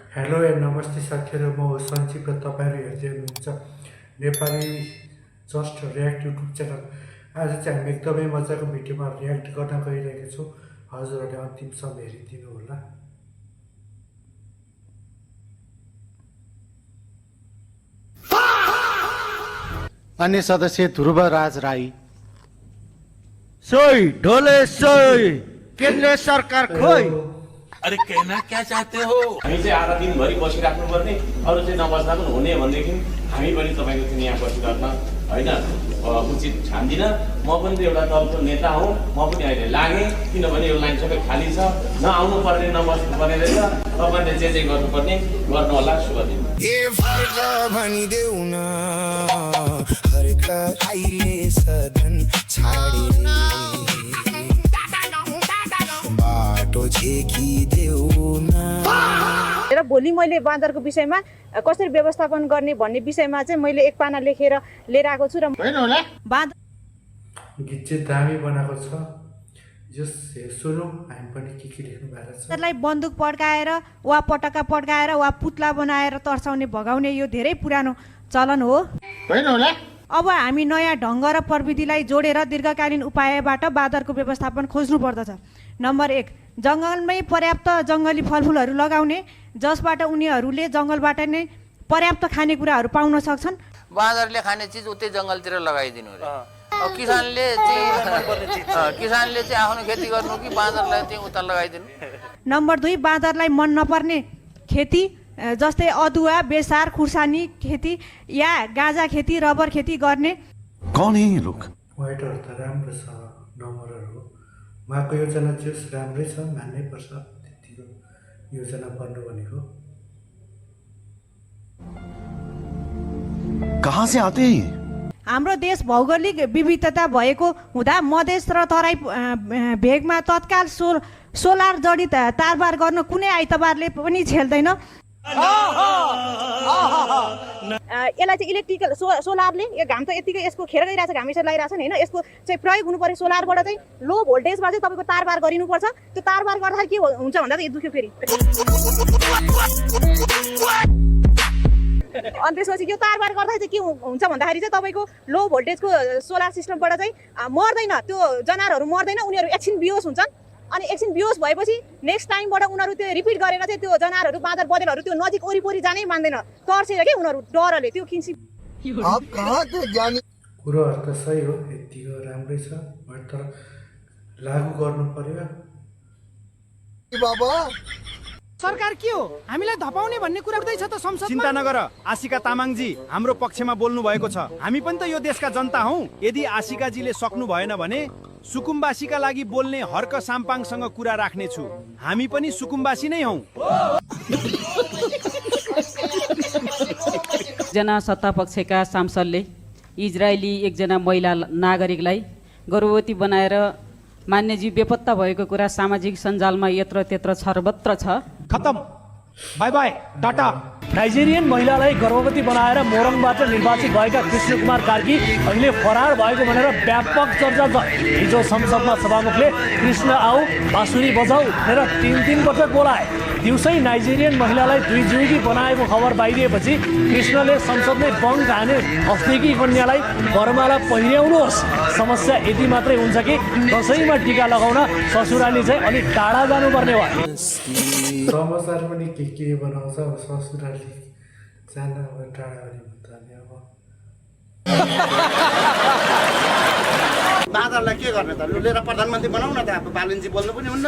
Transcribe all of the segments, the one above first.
Hello and नमस्ते साथीहरू, म हो सञ्जीव र तपाईँहरू हेर्दै हुनुहुन्छ Nepali just react YouTube channel. आज चाहिँ हामी एकदमै मजाको भिडियोमा रियाक्ट गर्न गइरहेका छौँ। हजुरहरूले अन्तिमसम्म हेरिदिनु होला। अन्य सदस्य ध्रुवराज राई। सोई ढोले सोई केन्द्र सरकार खोइ। अरे कहना क्या चाहते हो? हामी चाहिँ आधा दिनभरि बसिराख्नु पर्ने, अरू चाहिँ नबस्दा पनि हुने भनेदेखि हामी पनि तपाईँको चाहिँ यहाँ बसिराख्न होइन उचित ठान्दिनँ। म पनि त एउटा दलको नेता हुँ, म पनि अहिले लागेँ, किनभने यो लाइन सबै खाली छ, नआउनु पर्ने नबस्नु पर्ने रहेछ। तपाईँले जे गर्नुपर्ने गर्नु होला। शुभ दिन। र भोलि मैले बाँदरको विषयमा कसरी व्यवस्थापन गर्ने भन्ने विषयमा चाहिँ मैले एक पाना लेखेर लिएर आएको छु। र बाँदर गीत चाहिँ दामी बनाएको छ। जस सुनौँ हामी पनि के लेख्नु भएको छ। बाँदरलाई बन्दुक पड्काएर वा पटक्का पड्काएर वा पुतला बनाएर तर्साउने भगाउने यो धेरै पुरानो चलन हो। अब हामी नयाँ ढङ्ग र प्रविधिलाई जोडेर दीर्घकालीन उपायबाट बाँदरको व्यवस्थापन खोज्नु पर्दछ। नम्बर 1, जङ्गलमै पर्याप्त जङ्गली फलफुलहरू लगाउने, जसबाट उनीहरूले जङ्गलबाट नै पर्याप्त खानेकुराहरू पाउन सक्छन्। बाँदरले खाने चिज उतै जङ्गलतिर लगाइदिनु रे। अब किसानले चाहिँ आफ्नो खेती गर्नु कि बाँदरलाई चाहिँ उता लगाइदिनु। नम्बर 2, बाँदरलाई मन नपर्ने खेती जस्तै अदुवा, बेसार, खुर्सानी खेती या गाँजा खेती, रबर खेती गर्ने। कौन है ये लोग? पोइन्टहरू त राम्रो छ, नम्बरहरू उहाँको योजना चाहिँ राम्रै छ, मान्नै पर्छ। त्यतिको योजना बन्नु भनेको कहाँ से आते हैं? हाम्रो देश भौगोलिक विविधता भएको हुँदा मधेस र तराई भेगमा तत्काल सोलर जडित तारबार गर्न कुनै आइतबारले पनि झेल्दैन। यसलाई चाहिँ इलेक्ट्रिकल सोलरले यो घाम त यतिकै यसको खेर गइरहेछ, घाम यसरी लगाइरहेछ नि होइन, यसको चाहिँ प्रयोग हुनु पर्यो। सोलरबाट चाहिँ लो भोल्टेजमा चाहिँ तपाईँको तारबार गरिनुपर्छ। त्यो तारबार गर्दाखेरि के हुन्छ भन्दा त यो दुख्यो फेरि। अनि त्यसपछि यो तारबार गर्दाखेरि चाहिँ के हुन्छ भन्दाखेरि चाहिँ तपाईँको लो भोल्टेजको सोलर सिस्टमबाट चाहिँ मर्दैन, त्यो जनावरहरू मर्दैन, उनीहरू एकछिन बिहोस हुन्छन्। अनि एकछिन बिहोस भएपछि नेक्स्ट टाइमबाट उनीहरू त्यो रिपिट गरेर चाहिँ त्यो जनावरहरू बाँदर बँदेलहरू त्यो नजिक वरिपरि जानै मान्दैन, तर्सेर के उनीहरू डरले त्यो किन्सी। कुरोहरू त सही हो, यतिको राम्रै छ, तर लागू गर्नु पर्यो। सरकार के हो हामीलाई धपाउने भन्ने कुरा हुँदैछ त संसदमा। चिन्ता नगर आशिका तामाङजी हाम्रो पक्षमा बोल्नु भएको छ। हामी पनि त यो देशका जनता हौ। यदि आशिकाजीले सक्नु भएन भने सुकुम्बासीका लागि बोल्ने हर्क साम्पाङसँग कुरा राख्नेछु। हामी पनि सुकुम्बासी नै हौ। एकजना सत्तापक्षका सांसदले इजरायली एकजना महिला नागरिकलाई गर्भवती बनाएर मान्यजी बेपत्ता भएको कुरा सामाजिक सञ्जालमा यत्र त्यत्र सर्वत्र छ। खत्म, बाई बाई, टाटा। नाइजेरियन महिलालाई गर्भवती बनाएर मोरङबाट निर्वाचित भएका कृष्ण कुमार कार्की अहिले फरार भएको भनेर व्यापक चर्चा छ। हिजो संसदमा सभामुखले कृष्ण आऊ बाँसुरी बजाऊ भनेर 3 पटक बोलाए। दिउँसै नाइजेरियन महिलालाई 2 जुइकी बनाएको खबर बाहिरिएपछि कृष्णले संसदमै बङ्क हाने अफ्रिकी कन्यालाई वरमाला पहिर्याउनुहोस्। समस्या यति मात्रै हुन्छ कि दसैँमा टिका लगाउन ससुराली चाहिँ अलिक टाढा जानुपर्ने भयो। समाचार पनि के बनाउँछ, अब ससुराली जान अब टाढा भन्ने अब बाँदरलाई के गर्ने त, लिएर प्रधानमन्त्री बनाउन त। अब बालनजी बोल्नु पनि हुन्न,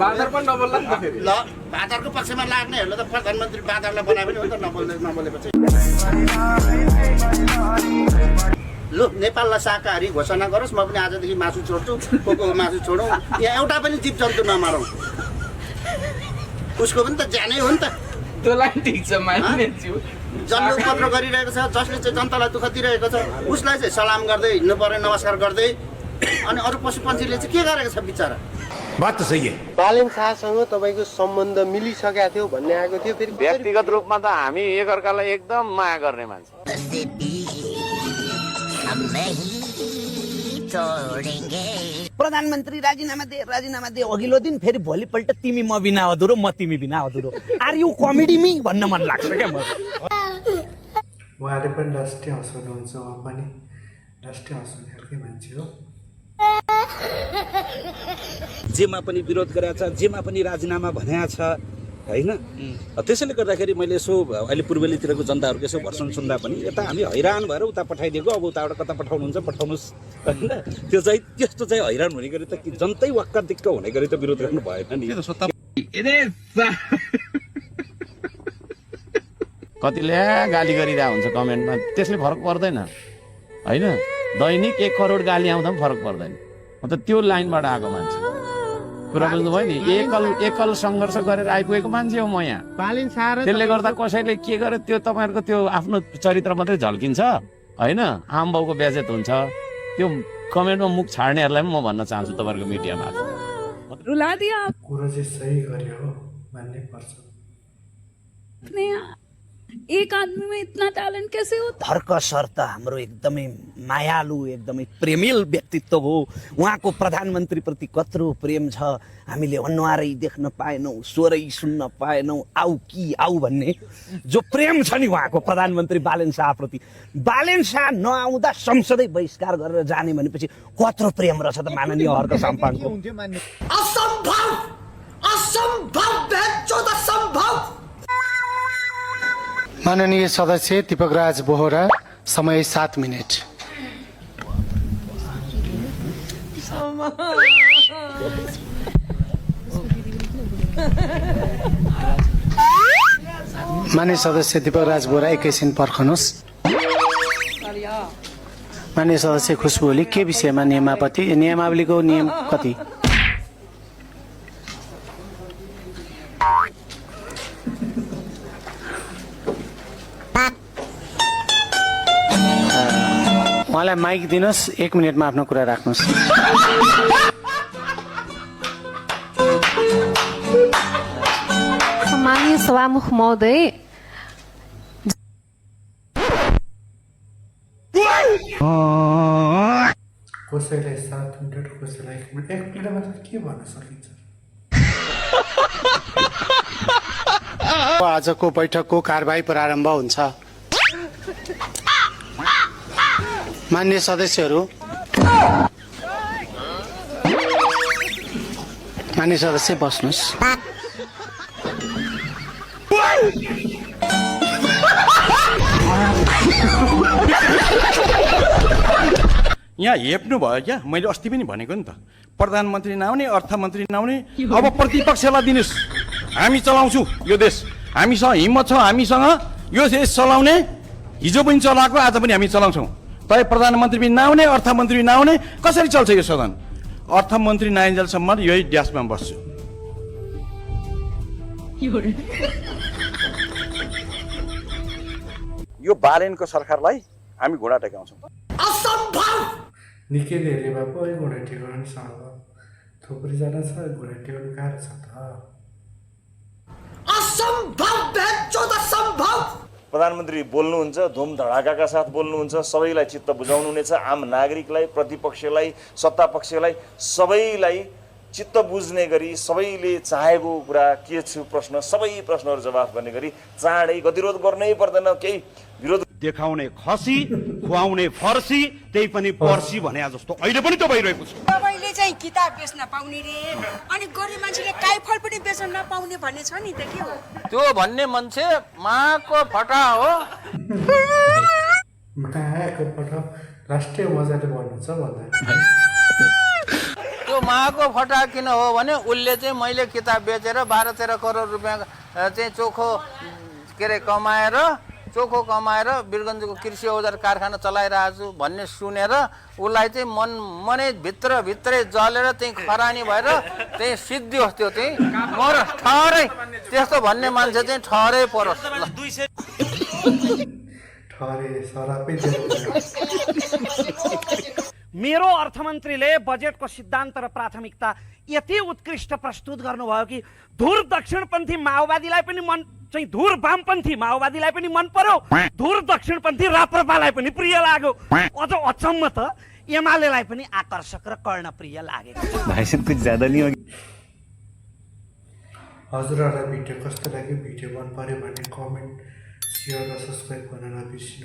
बाँदर पनि नबोल्ला नि त फेरि। ल बाँदरको पक्षमा लाग्नेहरूले त प्रधानमन्त्री बाँदरलाई बनाए पनि हुन्छ, नबोलेपछि। लु नेपाललाई शाकाहारी घोषणा गरोस्, म पनि आजदेखि मासु छोड्छु, को मासु छोडौँ, यहाँ एउटा पनि जीव जन्तु नमारौँ। उसको पनि त ज्यानै हो नि त। त्यो लाइन ठिक छ, मानिन्छु। जसले उपद्रो गरिरहेको छ, जसले चाहिँ जनतालाई दुःख दिइरहेको छ, उसलाई चाहिँ सलाम गर्दै हिँड्नु पर्यो, नमस्कार गर्दै। अनि अरू पशु पन्छीले चाहिँ के गरेको छ बिचरा। बात तो सही है। बालेन शाहसँग तपाईँको सम्बन्ध मिलिसकेको थियो भन्ने आएको थियो। फेरि व्यक्तिगत रूपमा त हामी एकअर्कालाई एकदम माया गर्ने मान्छे। प्रधानमन्त्री राजीनामा दे अघिल्लो दिन फेरि भोलिपल्ट तिमी म बिना अधुरो म तिमी बिना अधुरो आर यु कमेडी मी भन्न मन लाग्छ क्या म उहाँले पनि राष्ट्रिय हँसाउनुहुन्छ उहाँ पनि राष्ट्रिय हँसाउने खालकै मान्छे हो जेमा पनि विरोध गरेको छ जेमा पनि राजीनामा भनेको छ होइन त्यसैले गर्दाखेरि मैले यसो अहिले पूर्वेलीतिरको जनताहरूको यसो भर्सन सुन्दा पनि यता हामी हैरान भएर उता पठाइदिएको अब उताबाट कता पठाउनुहुन्छ पठाउनुहोस् होइन त्यो चाहिँ त्यस्तो चाहिँ हैरान हुने गरी त जनतै वाक्क दिक्क हुने गरी त विरोध गर्नु भएन नि कतिले गाली गरिरहेको हुन्छ कमेन्टमा त्यसले फरक पर्दैन होइन दैनिक 1 करोड गाली आउँदा पनि फरक पर्दैन मतलब त्यो लाइनबाट आएको मान्छे कुरा बुझ्नुभयो नि एकल सङ्घर्ष गरेर आइपुगेको मान्छे हो म यहाँ त्यसले गर्दा कसैले के गर्यो त्यो तपाईँहरूको त्यो आफ्नो चरित्र मात्रै झल्किन्छ होइन आम बाउको बेजेत हुन्छ त्यो कमेन्टमा मुख छाड्नेहरूलाई पनि म भन्न चाहन्छु तपाईँहरूको मिडियामा कुरा चाहिँ सही गर्यो हो मान्नै पर्छ एक आदमी में इतना टैलेंट कैसे होता भर्क सर त हाम्रो एकदमै मायालु एकदमै प्रेमिल व्यक्तित्व हो उहाँको प्रधानमन्त्री प्रति कत्रो प्रेम छ हामीले अनुहारै देख्न पाएनौँ स्वरै सुन्न पाएनौँ आउ भन्ने जो प्रेम छ नि उहाँको प्रधानमन्त्री बालेन शाहप्रति बालेन शाह नआउँदा संसदै बहिष्कार गरेर जाने भनेपछि कत्रो प्रेम रहेछ त माननीय हर्क साम्पाङको असम्भव माननीय सदस्य दीपकराज बोहरा समय 7 मिनट माननीय सदस्य दीपकराज बोहरा एकैछिन पर्खनुहोस् माननीय सदस्य खुशबु ओली के विषयमा नियमावलीको नियम कति उहाँलाई माइक दिनुहोस् 1 मिनटमा आफ्नो कुरा राख्नुहोस् सम्मानीय सभामुख महोदय कसैलाई 7 मिनट कसैलाई 1 मिनट 1 मिनटमा त के भन्न सकिन्छ आजको बैठकको कारबाही प्रारम्भ हुन्छ मान्य सदस्य बस्नुहोस् यहाँ हेप्नु भयो क्या मैले अस्ति पनि भनेको नि त प्रधानमन्त्री नआउने अर्थमन्त्री नआउने अब प्रतिपक्षलाई दिनुहोस् हामी चलाउँछौ यो देश हामीसँग हिम्मत छ हामीसँग यो देश चलाउने हिजो पनि चलाएको आज पनि हामी चलाउँछौँ तर प्रधानमन्त्री पनि नआउने अर्थमन्त्री नआउने कसरी चल्छ यो सदन अर्थमन्त्री नआइन्जेलसम्म यही ड्यासमा बस्छु यो बालेनको सरकारलाई हामी घोडा टेकाउँछौँ निकै धेरै भए पो घोडा टेकाउनु सक्छ थुप्रैजना छ घोडा टेकाउनु गाह्रो छ त प्रधानमन्त्री बोल्नुहुन्छ धुम धडाकाका साथ बोल्नुहुन्छ सबैलाई चित्त बुझाउनु हुनेछ आम नागरिकलाई प्रतिपक्षलाई सत्तापक्षलाई सबैलाई चित्त बुझ्ने गरी सबैले चाहेको कुरा के छु प्रश्न सबै प्रश्नहरू जवाफ गर्ने गरी चाँडै गतिरोध गर्नै पर्दैन केही विरोध देखाउने खसी खुवाउने फर्सी त्यही पनि पर्सी भने जस्तो अहिले पनि त भइरहेको छ तपाईँले चाहिँ किताब बेच्न पाउने रे अनि गरिब मान्छेले काइफल पनि बेच्न नपाउने भन्ने छ नि त के हो त्यो भन्ने मान्छे माको फटा हो माको फटा राष्ट्रिय मजाले भन्नुहुन्छ भन्दा त्यो माको फटा किन हो भने उसले चाहिँ मैले किताब बेचेर 12-13 करोड रुपियाँ चाहिँ चोखो कमाएर वीरगञ्जको कृषि औजार कारखाना चलाइरहेको छु भन्ने सुनेर उसलाई चाहिँ मनै भित्रै जलेर चाहिँ खरानी भएर चाहिँ सिद्धि होस् त्यो चाहिँ मरोस् ठहरै त्यस्तो भन्ने मान्छे चाहिँ ठहरै परोस् मेरो अर्थमन्त्रीले बजेटको सिद्धान्त र प्राथमिकता यति उत्कृष्ट प्रस्तुत गर्नुभयो कि धुर दक्षिणपन्थी माओवादीलाई पनि मन चाहिँ धुर वामपन्थी माओवादीलाई पनि मन पर्यो धुर दक्षिणपन्थी राप्रपालाई पनि प्रिय लाग्यो अझ अचम्म त एमालेलाई पनि आकर्षक र कर्णप्रिय लागेको छ। भाइ साहब कुछ ज्यादा नहीं होगी। हजुरहरूलाई भिडियो कस्तो लाग्यो? भिडियो मन पर्यो भने कमेन्ट, सेयर र सब्सक्राइब गर्न नबिर्सिनु।